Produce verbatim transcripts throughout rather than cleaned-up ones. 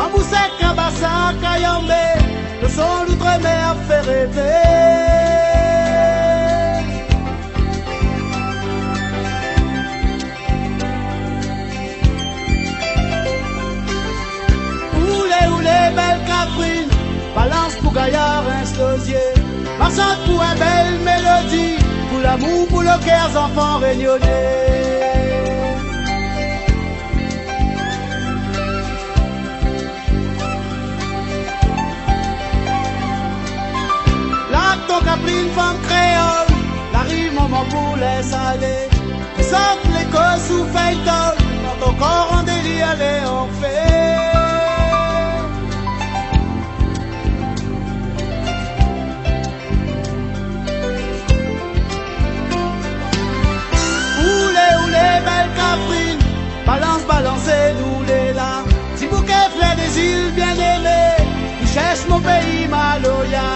Amousèk, kabasa, kayambé, lo son loutremèr fé révé. Oulé, oulé, bèl kafrine, balans pou gayar, rins lo zié. Ma shant pou in bèl mélodi, pou lamour, pou lo kèr, zanfan rényoné. Lak ton kaprine, fanm kréol, lariv moman pou lès alé. Sort léko sou fèy tol, kan ton kor an délir, alé, an fé. Oulé, oulé, bèl kafrine, balans, balansé, nou lé la. Ti bouké flèr dé zil, bien-émé, i shèrsh mon péi maloya.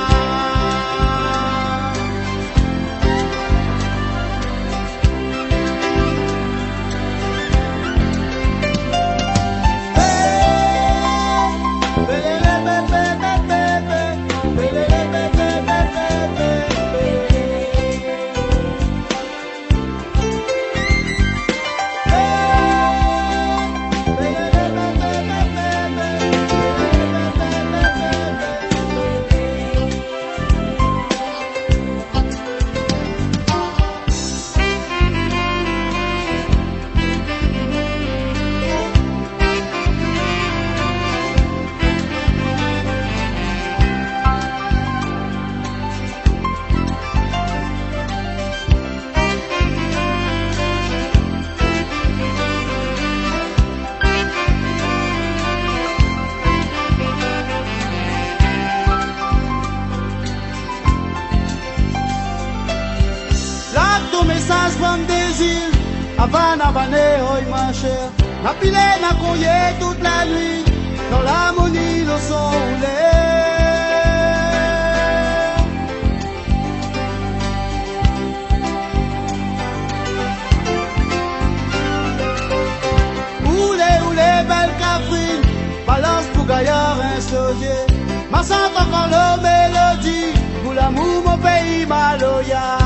Lak ton mésaz, fanm dé zil, Havane, Havane, oy, ma shèr. Na pilé, na koyé tout la nuit, dan larmoni, lo son roulé. Oulé, oulé, bèl kafrine, balans pou gayar, rins lo zié. Ma shant ankor lo mélodi, pou lamour, mon péi maloya.